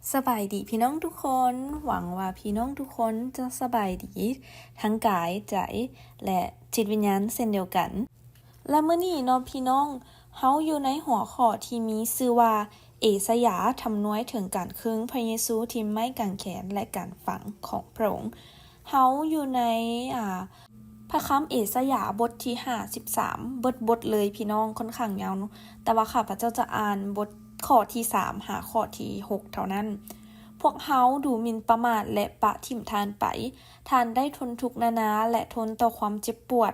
ສະບາຍດີພີ່ນ້ອງທຸກຄົນ, ຫວັງວ່າພີ່ນ້ອງທຸກຄົນຈະສະບາຍດີ ທັງກາຍ, ໃຈ ແລະ ຈິດວິນຍານເຊັ່ນດຽວກັນ. ແລະ ມື້ນີ້ເນາະພີ່ນ້ອງ, ເຮົາຢູ່ໃນຫົວຂໍ້ທີ່ມີຊື່ວ່າ ເອສາຍາທຳນວຍເຖິງການຄຶງພະເຢຊູທີ່ໄມ້ກາງແຂນ ແລະ ການຝັງຂອງພະອົງ. ເຮົາຢູ່ໃນ ອ່າ ພະຄຳເອສາຍາບົດທີຫ້າສິບສາມ ເບິດບົດເລີຍພີ່ນ້ອງ, ຄ່ອນຂ້າງຍາວເນາະ, ແຕ່ວ່າຂ້າພະເຈົ້າຈະອ່ານບົດຂໍ້ທີສາມຫາຂໍ້ທີຫົກເທົ່ານັ້ນ. ພວກເຮົາດູໝິ່ນປະໝາດ ແລະ ປະຖິ້ມທ່ານໄປ. ທ່ານໄດ້ທົນທຸກນານາ ແລະ ທົນຕໍ່ຄວາມເຈັບປວດ.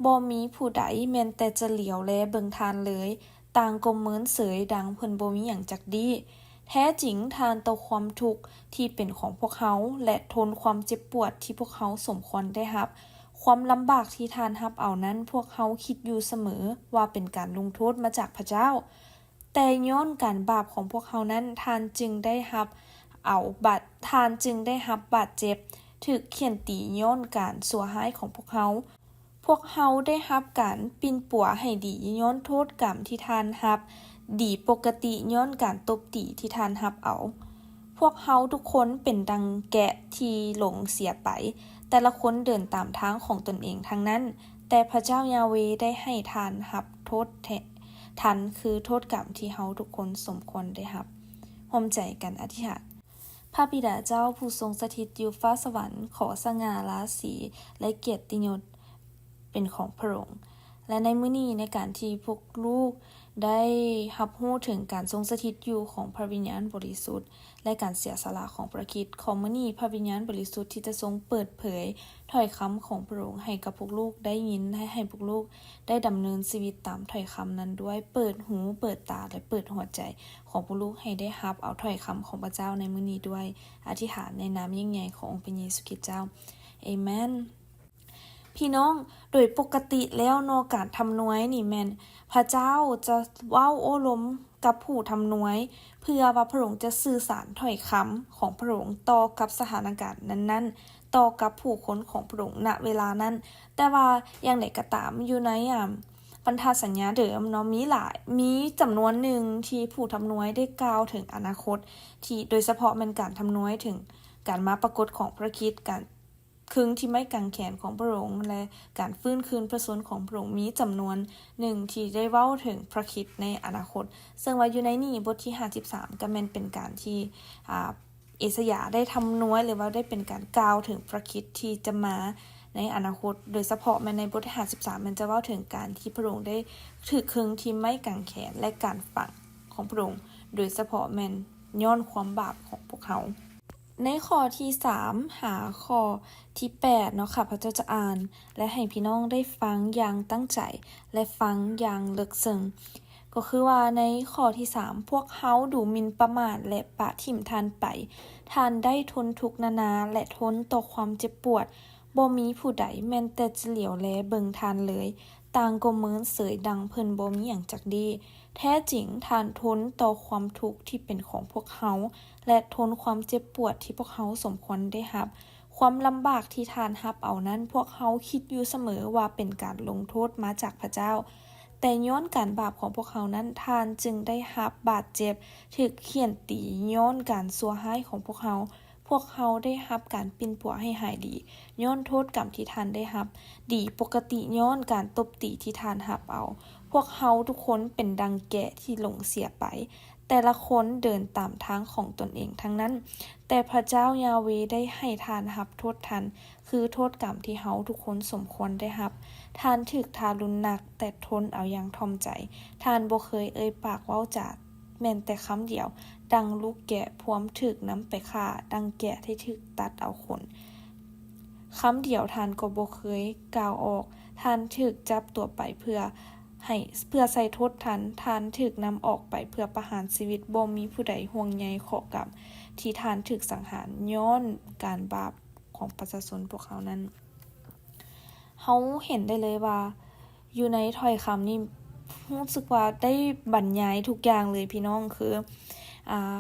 ບໍ່ມີຜູ້ໃດແມ່ນແຕ່ຈະຫຼຽວແລເບິ່ງທ່ານເລີຍ, ຕ່າງກໍເມີນເສີຍ ດັ່ງເພິ່ນບໍ່ມີຫຍັງຈັກດີ້. ແທ້ຈິງທ່ານຕໍ່ຄວາມທຸກທີ່ເປັນຂອງພວກເຮົາ ແລະ ທົນຄວາມເຈັບປວດທີ່ພວກເຮົາສົມຄວນໄດ້ຮັບ. ຄວາມລຳບາກທີ່ທ່ານຮັບເອົານັ້ນ, ພວກເຮົາຄິດຢູ່ສະເໝີວ່າເປັນການລົງໂທດມາຈາກພະເຈົ້າ. ແຕ່ຍ້ອນການບາບຂອງພວກເຮົານັ້ນ, ທ່ານຈຶ່ງໄດ້ຮັບເອົາບາດ, ທ່ານຈຶ່ງໄດ້ຮັບບາດເຈັບ, ຖືກຂ້ຽນຕີຍ້ອນການຊົ່ວຮ້າຍຂອງພວກເຮົາ. ພວກເຮົາໄດ້ຮັບການປິ່ນປົວໃຫ້ດີຍ້ອນໂທດກຳທີ່ທ່ານຮັບ, ດີປົກກະຕິຍ້ອນການຕົບຕີທີ່ທ່ານຮັບເອົາ. ພວກເຮົາທຸກຄົນເປັນດັ່ງແກະທີ່ຫຼົງເສຍໄປ, ແຕ່ລະຄົນເດີນຕາມທາງຂອງຕົນເອງທັງນັ້ນ, ແຕ່ພະເຈົ້າຢາເວໄດ້ໃຫ້ທ່ານຮັບໂທດແທ- ທັນ ຄືໂທດກຳທີ່ເຮົາທຸກຄົນສົມຄວນໄດ້ຮັບ. ຮ່ວມໃຈກັນອະທິຖານ. ພະບິດາເຈົ້າຜູ້ຊົງສະຖິດຢູ່ຟ້າສະຫວັນ, ຂໍສະຫງ່າລາສີ ແລະ ກຽດຕິຍົດເປັນຂອງພະອົງ. ແລະ ໃນມື້ນີ້, ໃນການທີ່ພວກລູກໄດ້ຮັບຮູ້ເຖິງການຊົງສະຖິດຢູ່ຂອງພະວິນຍານບໍລິສຸດ ແລະ ການເສຍສະຫຼະຂອງພະຄຣິດ, ຂໍມື້ນີ້ພະວິນຍານບໍລິສຸດທີ່ຈະຊົງເປີດເຜີຍຖ້ອຍຄຳຂອງພະອົງໃຫ້ກັບພວກລູກໄດ້ຍິນ ແລະ ໃຫ້ພວກລູກໄດ້ດຳເນີນຊີວິດຕາມຖ້ອຍຄຳນັ້ນດ້ວຍ. ເປີດຫູ, ເປີດຕາ ແລະ ເປີດຫົວໃຈຂອງພວກລູກໃຫ້ໄດ້ຮັບເອົາຖ້ອຍຄຳຂອງພະເຈົ້າໃນມື້ນີ້ດ້ວຍ. ອະທິຖານໃນນາມຍິ່ງໃຫຍ່ຂອງອົງພະເຢຊູຄຣິດເຈົ້າ. ເອເມນ. ພີ່ນ້ອງ, ໂດຍປົກກະຕິແລ້ວເນາະ, ການທຳນວຍນີ້ແມ່ນພະເຈົ້າຈະເວົ້າໂອ້ລົມກັບຜູ້ທຳນວຍ ເພື່ອວ່າພະອົງຈະສື່ສານຖ້ອຍຄຳຂອງພະອົງຕໍ່ກັບສະຖານະການນັ້ນໆ, ຕໍ່ກັບຜູ້ຄົນຂອງພະອົງນະເວລານັ້ນ. ແຕ່ວ່າຢ່າງໃດກໍຕາມ, ຢູ່ໃນ ອາ ພັນທະສັນຍາເດີມເນາະ, ມີຫຼາຍ, ມີຈຳນວນໜຶ່ງທີ່ຜູ້ທຳນວຍໄດ້ກ່າວເຖິງອະນາຄົດ, ທີ່ໂດຍສະເພາະແມ່ນການທຳນວຍເຖິງການມາປາກົດຂອງພະຄຣິດ, ການ ຄຶງທີ່ໄມ້ກາງແຂນຂອງພະອົງ ແລະ ການຟື້ນຄືນພະຊົນຂອງພະອົງ. ມີຈຳນວນໜຶ່ງທີ່ໄດ້ເວົ້າເຖິງພະຄຣິດໃນອະນາຄົດ, ເຊິ່ງວ່າຢູ່ໃນນີ້ ບົດທີຫ້າສິບສາມ ກໍແມ່ນເປັນການທີ່ ອາ ເອສາຍາໄດ້ທຳນວຍ ຫຼືວ່າໄດ້ເປັນການກ່າວເຖິງພະຄຣິດທີ່ຈະມາໃນອະນາຄົດ, ໂດຍສະເພາະແມ່ນໃນບົດທີຫ້າສິບສາມ ແມ່ນຈະເວົ້າເຖິງການທີ່ພະອົງໄດ້ຖືກຄຶງທີ່ໄມ້ກາງແຂນ ແລະ ການຝັງຂອງພະອົງ, ໂດຍສະເພາະແມ່ນຍ້ອນຄວາມບາບຂອງພວກເຮົາ. ໃນຂໍ້ທີສາມຫາຂໍ້ທີແປດເນາະ, ຂ້າພະເຈົ້າຈະອ່ານ ແລະ ໃຫ້ພີ່ນ້ອງໄດ້ຟັງຢ່າງຕັ້ງໃຈ ແລະ ຟັງຢ່າງເລິກເຊິ່ງ. ກໍຄືວ່າໃນຂໍ້ທີສາມ, ພວກເຮົາດູໝິ່ນປະໝາດ ແລະ ປະຖິ້ມທ່ານໄປ. ທ່ານໄດ້ທົນທຸກນານາ ແລະ ທົນຕໍ່ຄວາມເຈັບປວດ. ບໍ່ມີຜູ້ໃດແມ່ນແຕ່ຈະຫຼຽວແລເບິ່ງທ່ານເລີຍ, ຕ່າງກໍເມີນເສີຍ ດັ່ງເພິ່ນບໍ່ມີຫຍັງຈັກດີ້. ແທ້ຈິງ, ທ່ານທົນຕໍ່ຄວາມທຸກທີ່ເປັນຂອງພວກເຮົາ ແລະ ທົນຄວາມເຈັບປວດທີ່ພວກເຮົາສົມຄວນໄດ້ຮັບ. ຄວາມລຳບາກທີ່ທ່ານຮັບເອົານັ້ນ, ພວກເຮົາຄິດຢູ່ສະເໝີວ່າເປັນການລົງໂທດມາຈາກພະເຈົ້າ. ແຕ່ຍ້ອນການບາບຂອງພວກເຮົານັ້ນ, ທ່ານຈຶ່ງໄດ້ຮັບບາດເຈັບ, ຖືກຂ້ຽນຕີຍ້ອນການຊົ່ວຮ້າຍຂອງພວກເຮົາ. ພວກເຮົາໄດ້ຮັບການປິ່ນປົວໃຫ້ຫາຍດີ ຍ້ອນໂທດກຳທີ່ທ່ານໄດ້ຮັບ, ດີປົກກະຕິຍ້ອນການຕົບຕີທີ່ທ່ານຮັບເອົາ. ພວກເຮົາທຸກຄົນເປັນດັ່ງແກະທີ່ຫຼົງເສຍໄປ, ແຕ່ລະຄົນເດີນຕາມທາງຂອງຕົນເອງທັງນັ້ນ, ແຕ່ພະເຈົ້າຢາເວໄດ້ໃຫ້ທ່ານຮັບໂທດທັນ, ຄືໂທດກຳທີ່ເຮົາທຸກຄົນສົມຄວນໄດ້ຮັບ. ທ່ານຖືກທາລຸນໜັກ, ແຕ່ທົນເອົາຢ່າງຖ່ອມໃຈ. ທ່ານບໍ່ເຄີຍເອີ່ຍປາກເວົ້າຈາ ແມ່ນແຕ່ຄຳດຽວ, ດັ່ງລູກແກະພວມຖືກນຳໄປຂ້າ, ດັ່ງແກະທີ່ຖືກຕັດເອົາຂົນ, ຄຳດຽວທ່ານກໍບໍ່ເຄີຍກ່າວອອກ. ທ່ານຖືກຈັບຕົວໄປເພື່ອໃຫ້, ເພື່ອໃສ່ໂທດທ່ານ, ທ່ານຖືກນຳອອກໄປເພື່ອປະຫານຊີວິດ. ບໍ່ມີຜູ້ໃດຫ່ວງໃຍຂໍ້ກຳທີ່ທ່ານຖືກສັງຫານຍ້ອນການບາບຂອງປະຊາຊົນພວກເຮົານັ້ນ. ເຮົາເຫັນໄດ້ເລີຍວ່າ ຢູ່ໃນຖ້ອຍຄຳນີ້ ຮູ້ສຶກວ່າໄດ້ບັນຍາຍທຸກຢ່າງເລີຍພີ່ນ້ອງ, ຄື ອາ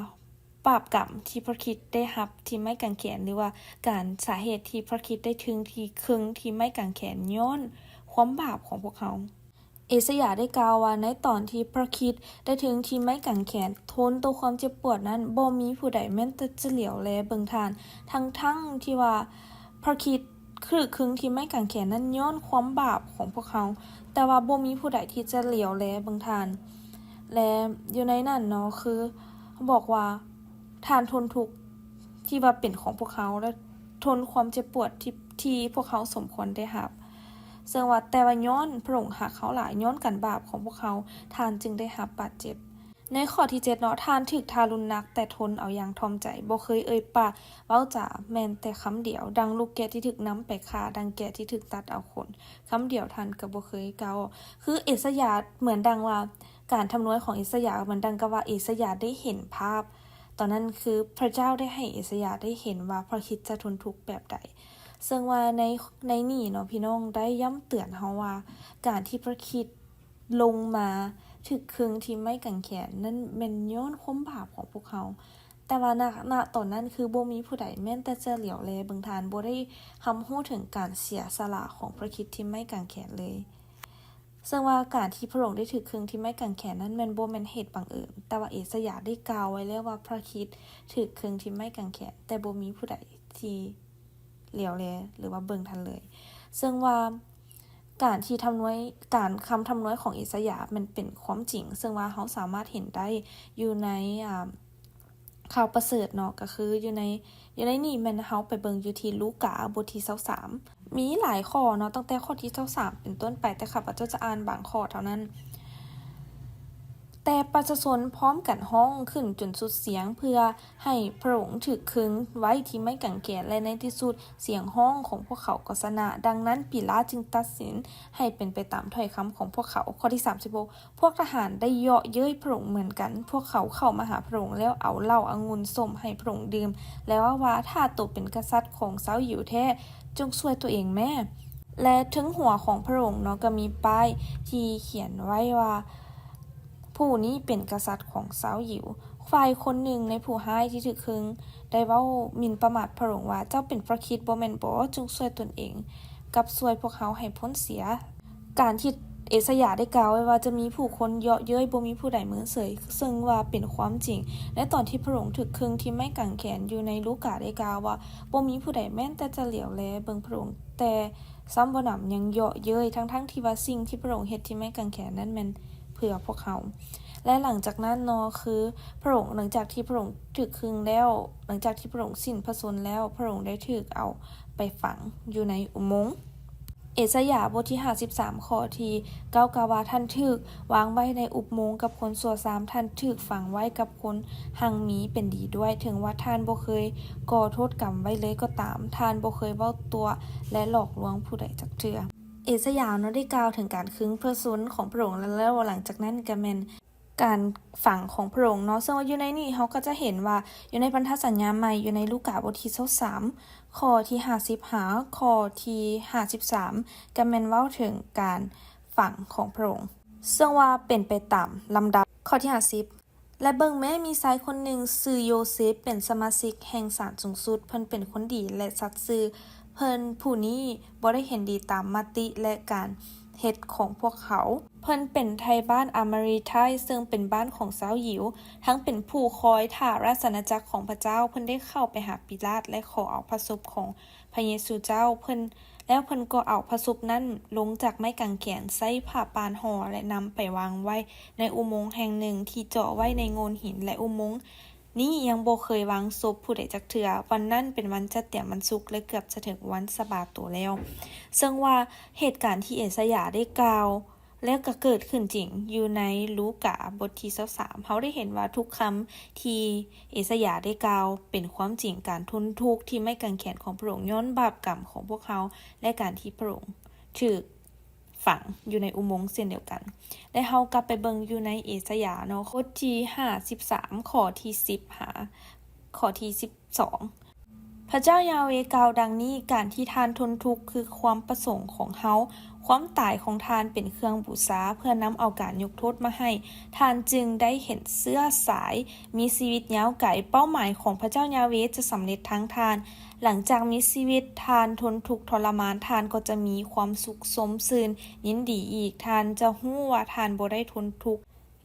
ບາບກຳທີ່ພະຄຣິດໄດ້ຮັບທີ່ໄມ້ກາງແຂນ ຫຼືວ່າການສາເຫດທີ່ພະຄຣິດໄດ້ຖືກທີ່ຄຶງທີ່ໄມ້ກາງແຂນຍ້ອນຄວາມບາບຂອງພວກເຮົາ. ເອຊາຍາໄດ້ກ່າວວ່າ ໃນຕອນທີ່ພຣະຄຣິດໄດ້ຖືກທີ່ໄມ້ກາງແຂນ, ທົນຕໍ່ຄວາມເຈັບປວດນັ້ນ, ບໍ່ມີຜູ້ໃດແມ່ນແຕ່ຈະຫຼຽວແລເບິ່ງທ່ານ, ທັງໆທີ່ວ່າພຣະຄຣິດຖືກຄຶງທີ່ໄມ້ກາງແຂນນັ້ນຍ້ອນຄວາມບາບຂອງພວກເຮົາ, ແຕ່ວ່າບໍ່ມີຜູ້ໃດທີ່ຈະຫຼຽວແລເບິ່ງທ່ານ. ແລະ ຢູ່ໃນນັ້ນເນາະ ຄືບອກວ່າ ທ່ານທົນທຸກທີ່ວ່າເປັນຂອງພວກເຮົາ ແລະ ທົນຄວາມເຈັບປວດທີ່ ທີ່ພວກເຮົາສົມຄວນໄດ້ຮັບ. ເຊິ່ງວ່າ ແຕ່ວ່າຍ້ອນພຣະອົງຮັກເຮົາຫຼາຍ, ຍ້ອນການບາບຂອງພວກເຮົາ, ທ່ານຈຶ່ງໄດ້ຮັບບາດເຈັບ. ໃນຂໍ້ທີເຈັດເນາະ, ທ່ານຖືກທາລຸນໜັກ, ແຕ່ທົນເອົາຢ່າງຖ່ອມໃຈ, ບໍ່ເຄີຍເອີ່ຍປາກເວົ້າຈາແມ່ນແຕ່ຄຳດຽວ, ດັ່ງລູກແກະທີ່ຖືກນຳໄປຂ້າ, ດັ່ງແກະທີ່ຖືກຕັດເອົາຂົນ, ຄຳດຽວທ່ານກໍບໍ່ເຄີຍກ່າວ. ຄືເອຊາຍາ ເໝືອນດັ່ງວ່າ ການທຳນວຍຂອງເອຊາຍາ ເໝືອນດັ່ງກັບວ່າເອຊາຍາໄດ້ເຫັນພາບ ຕອນນັ້ນຄືພຣະເຈົ້າໄດ້ໃຫ້ເອຊາຍາໄດ້ເຫັນວ່າພຣະຄຣິດຈະທົນທຸກແບບໃດ. ເຊິ່ງວ່າໃນ ໃນນີ້ເນາະ ພີ່ນ້ອງໄດ້ຢ້ຳເຕືອນເຮົາວ່າ ການທີ່ພຣະຄຣິດລົງມາຖືກຄຶງທີ່ໄມ້ກາງແຂນນັ້ນແມ່ນຍ້ອນຄວາມບາບຂອງພວກເຮົາ. ແຕ່ວ່າ ນະ ນະຕອນນັ້ນຄືບໍ່ມີຜູ້ໃດແມ່ນແຕ່ຈະຫຼຽວແລເບິ່ງທ່ານ, ບໍ່ໄດ້ຮັບຮູ້ເຖິງການເສຍສະຫຼະຂອງພຣະຄຣິດທີ່ໄມ້ກາງແຂນເລີຍ. ເຊິ່ງວ່າການທີ່ພຣະອົງໄດ້ຖືກຄຶງທີ່ໄມ້ກາງແຂນນັ້ນແມ່ນບໍ່ແມ່ນເຫດບັງເອີນ, ແຕ່ວ່າເອຊາຍາໄດ້ກ່າວໄວ້ແລ້ວວ່າພຣະຄຣິດຖືກຄຶງທີ່ໄມ້ກາງແຂນ, ແຕ່ບໍ່ມີຜູ້ໃດທີ່ຫຼຽວແລ ຫຼືວ່າເບິ່ງທ່ານເລີຍ. ເຊິ່ງວ່າການທີ່ທຳນວຍ ການຄຳທຳນວຍຂອງເອຊາຍາແມ່ນເປັນຄວາມຈິງ, ເຊິ່ງວ່າເຮົາສາມາດເຫັນໄດ້ຢູ່ໃນ ອ່າ ຂ່າວປະເສີດເນາະ ກໍຄືຢູ່ໃນ ຢູ່ໃນນີ້ແມ່ນເຮົາໄປເບິ່ງຢູ່ທີ່ລູກາ ບົດທີຊາວສາມ ມີຫຼາຍຂໍ້ເນາະ ຕັ້ງແຕ່ຂໍ້ທີຊາວສາມເປັນຕົ້ນໄປ, ແຕ່ຂ້າພະເຈົ້າຈະອ່ານບາງຂໍ້ເທົ່ານັ້ນ. ແຕ່ປະຊາຊົນພ້ອມກັນຮ້ອງຂຶ້ນຈົນສຸດສຽງ ເພື່ອໃຫ້ພຣະອົງຖືກຄຶງໄວ້ທີ່ໄມ້ກາງແຂນ, ແລະ ໃນທີ່ສຸດສຽງຮ້ອງຂອງພວກເຂົາກໍຊະນະ. ດັ່ງນັ້ນ ປີລາດຈຶ່ງຕັດສິນໃຫ້ເປັນໄປຕາມຖ້ອຍຄຳຂອງພວກເຂົາ. ຂໍ້ທີສາມສິບຫົກ ພວກທະຫານໄດ້ເຍາະເຍີ້ຍພຣະອົງເໝືອນກັນ. ພວກເຂົາເຂົ້າມາຫາພຣະອົງແລ້ວເອົາເຫຼົ້າອະງຸ່ນສົ້ມໃຫ້ພຣະອົງດື່ມ ແລ້ວເວົ້າວ່າ ຖ້າໂຕເປັນກະສັດຂອງຊາວຢິວແທ້, ຈົ່ງຊ່ວຍຕົວເອງແມ້. ແລະ ເທິງຫົວຂອງພຣະອົງເນາະ ກໍມີປ້າຍທີ່ຂຽນໄວ້ວ່າ ຜູ້ນີ້ເປັນກະສັດຂອງຊາວຢິວ. ຝ່າຍຄົນໜຶ່ງໃນຜູ້ຮ້າຍທີ່ຖືກຄຶງໄດ້ເວົ້າໝິ່ນປະໝາດພຣະອົງວ່າ ເຈົ້າເປັນພຣະຄຣິດບໍ່ແມ່ນບໍ? ຈົ່ງຊ່ວຍຕົນເອງກັບຊ່ວຍພວກເຮົາໃຫ້ພົ້ນເສຍ. ການທີ່ເອຊາຍາໄດ້ກ່າວໄວ້ວ່າ ຈະມີຜູ້ຄົນເຍາະເຍີ້ຍ ບໍ່ມີຜູ້ໃດເມີນເສີຍ, ເຊິ່ງວ່າເປັນຄວາມຈິງ. ໃນຕອນທີ່ພຣະອົງຖືກຄຶງທີ່ໄມ້ກາງແຂນຢູ່ໃນລູກາໄດ້ກ່າວວ່າ ບໍ່ມີຜູ້ໃດແມ່ນແຕ່ຈະຫຼຽວແລເບິ່ງພຣະອົງ, ແຕ່ຊ້ຳບໍ່ໜຳຍັງເຍາະເຍີ້ຍ, ທັງໆທີ່ວ່າສິ່ງທີ່ພຣະອົງເຮັດທີ່ໄມ້ກາງແຂນນັ້ນແມ່ນເພື່ອພວກເຮົາ. ແລະ ຫຼັງຈາກນັ້ນເນາະ ຄືພຣະອົງ ຫຼັງຈາກທີ່ພຣະອົງຖືກຄຶງແລ້ວ, ຫຼັງຈາກທີ່ພຣະອົງສິ້ນພະຊົນແລ້ວ, ພຣະອົງໄດ້ຖືກເອົາໄປຝັງຢູ່ໃນອຸໂມງ. ເອຊາຍາບົດທີຫ້າສິບສາມ ຂໍ້ທີເກົ້າ ກ່າວວ່າ ທ່ານຖືກວາງໄວ້ໃນອຸບໂມງກັບຄົນຊົ່ວຊ້ຳ, ທ່ານຖືກຝັງໄວ້ກັບຄົນຮັ່ງມີເປັນດີດ້ວຍ. ເຖິງວ່າທ່ານບໍ່ເຄີຍກໍ່ໂທດກຳໄວ້ເລີຍກໍຕາມ, ທ່ານບໍ່ເຄີຍເວົ້າຕົວະ ແລະ ຫຼອກລວງຜູ້ໃດຈັກເທື່ອ. ເອຊາຍາເນາະ ໄດ້ກ່າວເຖິງການຄຶງພະຊົນຂອງພຣະອົງ, ແລ້ວຫຼັງຈາກນັ້ນກໍແມ່ນ ການຝັງຂອງພຣະອົງເນາະ, ເຊິ່ງວ່າຢູ່ໃນນີ້ເຮົາກໍຈະເຫັນວ່າ ຢູ່ໃນພັນທະສັນຍາໃໝ່ ຢູ່ໃນລູກາບົດທີຊາວສາມ ຂໍ້ທີຫ້າສິບ ຫາຂໍ້ທີຫ້າສິບສາມ ກໍແມ່ນເວົ້າເຖິງການຝັງຂອງພຣະອົງ, ເຊິ່ງວ່າເປັນໄປຕາມລຳດັບ. ຂໍ້ທີຫ້າສິບ ແລະ ເບິ່ງແມ້ ມີຊາຍຄົນໜຶ່ງຊື່ໂຢເຊບ ເປັນສະມາຊິກແຫ່ງສານສູງສຸດ, ເພິ່ນເປັນຄົນດີ ແລະ ສັດຊື່, ເພິ່ນຜູ້ນີ້ ບໍ່ໄດ້ເຫັນດີຕາມມະຕິ ແລະ ການເຮັດຂອງພວກເຂົາ. ເພິ່ນເປັນໄທບ້ານອາມາຣີໄທ, ເຊິ່ງເປັນບ້ານຂອງຊາວຢິວ, ທັງເປັນຜູ້ຄອຍຖ້າລາຊະອານາຈັກຂອງພະເຈົ້າ. ເພິ່ນໄດ້ເຂົ້າໄປຫາປີລາດ ແລະ ຂໍເອົາພະສົບຂອງພະເຢຊູເຈົ້າ. ເພິ່ນ, ແລ້ວເພິ່ນກໍເອົາພະສົບນັ້ນລົງຈາກໄມ້ກາງແຂນ, ໃຊ້ຜ້າປ່ານຫໍ່ ແລະ ນຳໄປວາງໄວ້ໃນອຸໂມງແຫ່ງໜຶ່ງທີ່ເຈາະໄວ້ໃນໂງ່ນຫີນ, ແລະ ອຸໂມງ ນີ້ຍັງບໍ່ເຄີຍວາງສົບຜູ້ໃດຈັກເທື່ອ. ວັນນັ້ນເປັນວັນຈັດຕຽມວັນສຸກ ແລະ ເກືອບຈະເຖິງວັນສະບາໂຕແລ້ວ. ເຊິ່ງວ່າເຫດການທີ່ເອຊາຍາໄດ້ກ່າວ ແລ້ວກໍເກີດຂຶ້ນຈິງຢູ່ໃນລູກາບົດທີຊາວສາມ. ເຮົາໄດ້ເຫັນວ່າທຸກຄຳທີ່ເອຊາຍາໄດ້ກ່າວເປັນຄວາມຈິງ, ການທົນທຸກທີ່ໄມ້ກາງແຂນຂອງພຣະອົງຍ້ອນບາບກຳຂອງພວກເຮົາ ແລະ ການທີ່ພຣະອົງຖືກ ຝັງຢູ່ໃນອຸໂມງເຊັ່ນດຽວກັນ. ແລະ ເຮົາກັບໄປເບິ່ງຢູ່ໃນເອຊາຍາເນາະ ບົດທີຫ້າສິບສາມ ຂໍ້ທີສິບ ຫາຂໍ້ທີສິບສອງ. ພ ພະເຈົ້າຢາເວກ່າວດັ່ງນີ້, ການທີ່ທ່ານທົນທຸກຄືຄວາມປະສົງຂອງເຮົາ. ຄວາມຕາຍຂອງທ່ານເປັນເຄື່ອງບູຊາ ເພື່ອນຳເອົາການຍົກໂທດມາໃຫ້. ທ່ານຈຶ່ງໄດ້ເຫັນເຊື້ອສາຍ, ມີຊີວິດຍາວໄກ. ເປົ້າໝາຍຂອງພະເຈົ້າຢາເວຈະສຳເລັດທາງທ່ານ. ຫຼັງຈາກມີຊີວິດ, ທ່ານທົນທຸກທໍລະມານ, ທ່ານກໍຈະມີຄວາມສຸກຊົມຊື່ນຍິນດີອີກ. ທ່ານຈະຮູ້ວ່າທ່ານບໍ່ໄດ້ທົນທຸກ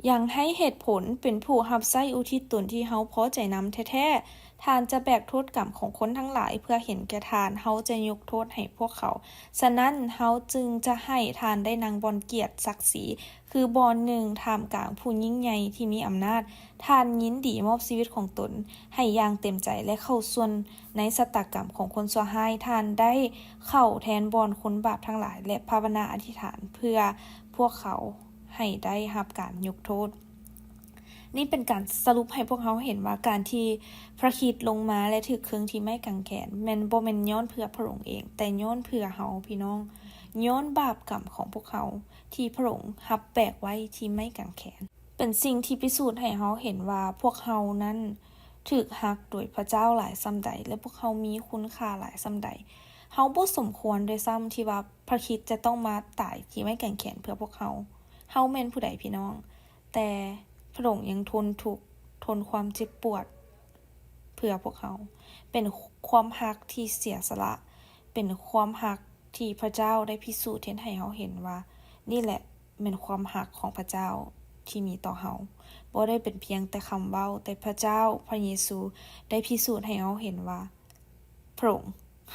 ຍັງໃຫ້ເຫດຜົນ, ເປັນຜູ້ຮັບໃຊ້ອຸທິດຕົນທີ່ເຮົາພໍໃຈນຳແທ້ໆ. ທ່ານຈະແບກໂທດກຳຂອງຄົນທັງຫຼາຍເພື່ອເຫັນແກ່ທ່ານ. ເຮົາຈະຍົກໂທດໃຫ້ພວກເຂົາ. ສະນັ້ນ, ເຮົາຈຶ່ງຈະໃຫ້ທ່ານໄດ້ນັ່ງບ່ອນກຽດສັກສີ, ຄືບ່ອນໜຶ່ງທ່າມກາງຜູ້ຍິ່ງໃຫຍ່ທີ່ມີອຳນາດ. ທ່ານຍິນດີມອບຊີວິດຂອງຕົນໃຫ້ຢ່າງເຕັມໃຈ ແລະ ເຂົ້າສ່ວນໃນຊະຕາກຳຂອງຄົນຊົ່ວຮ້າຍ. ທ່ານໄດ້ເຂົ້າແທນບ່ອນຄົນບາບທັງຫຼາຍ ແລະ ພາວະນາອະທິຖານເພື່ອພວກເຂົາ ໃຫ້ໄດ້ຮັບການຍົກໂທດ. ນີ້ເປັນການສະຫຼຸບໃຫ້ພວກເຮົາເຫັນວ່າ ການທີ່ພຣະຄຣິດລົງມາ ແລະ ຖືກເຄິ່ງທີ່ໄມ້ກາງແຂນ ແມ່ນ ບໍ່ແມ່ນຍ້ອນເພື່ອພຣະອົງເອງ, ແຕ່ຍ້ອນເພື່ອເຮົາ, ພີ່ນ້ອງ, ຍ້ອນບາບກຳຂອງພວກເຮົາທີ່ພຣະອົງຮັບແບກໄວ້ທີ່ໄມ້ກາງແຂນ. ເປັນສິ່ງທີ່ພິສູດໃຫ້ເຮົາເຫັນວ່າ ພວກເຮົານັ້ນຖືກຮັກໂດຍພຣະເຈົ້າຫຼາຍສ່ຳໃດ ແລະ ພວກເຮົາມີຄຸນຄ່າຫຼາຍສ່ຳໃດ. ເຮົາບໍ່ສົມຄວນດ້ວຍຊ້ຳທີ່ວ່າພຣະຄຣິດຈະຕ້ອງມາຕາຍທີ່ໄມ້ກາງແຂນເພື່ອພວກເຮົາ. ເຮົາແມ່ນຜູ້ໃດ, ພີ່ນ້ອງ? ແຕ່ພຣະອົງຍັງທົນທຸກ, ທົນຄວາມເຈັບປວດເພື່ອພວກເຮົາ. ເປັນຄວາມຮັກທີ່ເສຍສະຫຼະ, ເປັນຄວາມຮັກທີ່ພຣະເຈົ້າໄດ້ພິສູດເຮັດໃຫ້ເຮົາເຫັນວ່າ ນີ້ແຫຼະແມ່ນຄວາມຮັກຂອງພຣະເຈົ້າທີ່ມີຕໍ່ເຮົາ. ບໍ່ໄດ້ເປັນພຽງແຕ່ຄຳເວົ້າ, ແຕ່ພຣະເຈົ້າ, ພຣະເຢຊູ ໄດ້ພິສູດໃຫ້ເຮົາເຫັນວ່າພຣະອົງ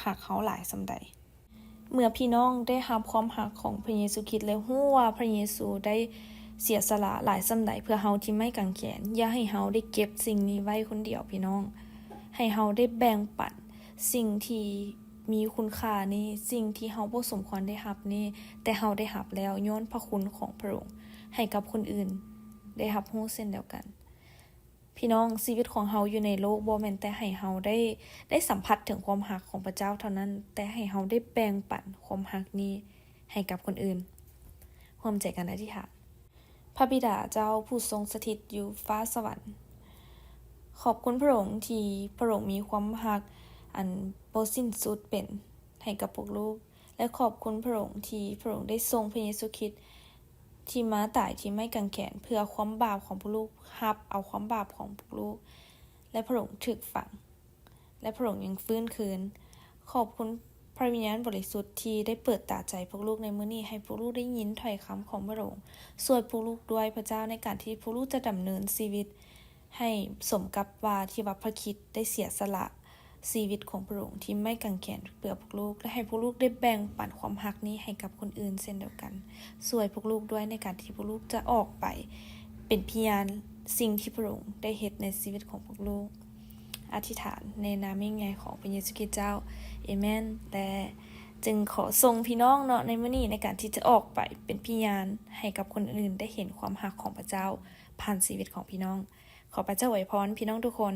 ຮັກເຮົາຫຼາຍສ່ຳໃດ. ເມື່ອພີ່ນ້ອງໄດ້ຮັບຄວາມຮັກຂອງພຣະເຢຊູຄຣິດ ແລະ ຮູ້ວ່າພຣະເຢຊູໄດ້ເສຍສະຫຼະຫຼາຍສ່ຳໃດເພື່ອເຮົາທີ່ໄມ້ກາງແຂນ, ຢ່າໃຫ້ເຮົາໄດ້ເກັບສິ່ງນີ້ໄວ້ຄົນດຽວ, ພີ່ນ້ອງ. ໃຫ້ເຮົາໄດ້ແບ່ງປັນສິ່ງທີ່ມີຄຸນຄ່ານີ້, ສິ່ງທີ່ເຮົາບໍ່ສົມຄວນໄດ້ຮັບນີ້, ແຕ່ເຮົາໄດ້ຮັບແລ້ວຍ້ອນພຣະຄຸນຂອງພຣະອົງ, ໃຫ້ກັບຄົນອື່ນໄດ້ຮັບຮູ້ເຊັ່ນດຽວກັນ. ພີ່ນ້ອງ, ຊີວິດຂອງເຮົາຢູ່ໃນໂລກບໍ່ແມ່ນແຕ່ໃຫ້ເຮົາໄດ້, ໄດ້ສຳຜັດເຖິງຄວາມຮັກຂອງພຣະເຈົ້າເທົ່ານັ້ນ, ແຕ່ໃຫ້ເຮົາໄດ້ແບ່ງປັນຄວາມຮັກນີ້ໃຫ້ກັບຄົນອື່ນ. ຮ່ວມໃຈກັນອະທິຖານ. ພຣະບິດາເຈົ້າຜູ້ຊົງສະຖິດຢູ່ຟ້າສະຫວັນ, ຂອບຄຸນພຣະອົງທີ່ພຣະອົງມີຄວາມຮັກອັນບໍ່ສິ້ນສຸດເປັນໃຫ້ກັບພວກລູກ, ແລະ ຂອບຄຸນພຣະອົງທີ່ພຣະອົງໄດ້ສົ່ງພຣະເຢຊູຄຣິດ ທີ່ມາຕາຍທີ່ໄມ້ກາງແຂນເພື່ອຄວາມບາບຂອງພວກລູກ, ຮັບເອົາຄວາມບາບຂອງພວກລູກ, ແລະ ພຣະອົງຖືກຝັງ, ແລະ ພຣະອົງຍັງຟື້ນຄືນ. ຂອບຄຸນພຣະວິນຍານບໍລິສຸດທີ່ໄດ້ເປີດຕາໃຈພວກລູກໃນມື້ນີ້, ໃຫ້ພວກລູກໄດ້ຍິນຖ້ອຍຄຳຂອງພຣະອົງ. ຊ່ວຍພວກລູກດ້ວຍພຣະເຈົ້າ, ໃນການທີ່ພວກລູກຈະດຳເນີນຊີວິດ ໃຫ້ສົມກັບວ່າທີ່ວ່າພຣະຄຣິດໄດ້ເສຍສະຫຼະຊີວິດຂອງພຣະອົງທີ່ໄມ້ກາງແຂນເພື່ອພວກລູກ ແລະ ໃຫ້ພວກລູກໄດ້ແບ່ງປັນຄວາມຮັກນີ້ໃຫ້ກັບຄົນອື່ນເຊັ່ນດຽວກັນ. ຊ່ວຍພວກລູກດ້ວຍໃນການທີ່ພວກລູກຈະອອກໄປເປັນພະຍານສິ່ງທີ່ພຣະອົງໄດ້ເຮັດໃນຊີວິດຂອງພວກລູກ. ອະທິຖານໃນນາມຍິ່ງໃຫຍ່ຂອງພຣະເຢຊູຄຣິດເຈົ້າ. ເອເມນ. ແລະ ຈຶ່ງຂໍສົ່ງພີ່ນ້ອງເນາະ ໃນມື້ນີ້ໃນການທີ່ຈະອອກໄປເປັນພະຍານໃຫ້ກັບຄົນອື່ນໄດ້ເຫັນຄວາມຮັກຂອງພຣະເຈົ້າຜ່ານຊີວິດຂອງພີ່ນ້ອງ. ຂໍພຣະເຈົ້າອວຍພອນພີ່ນ້ອງທຸກຄົນ.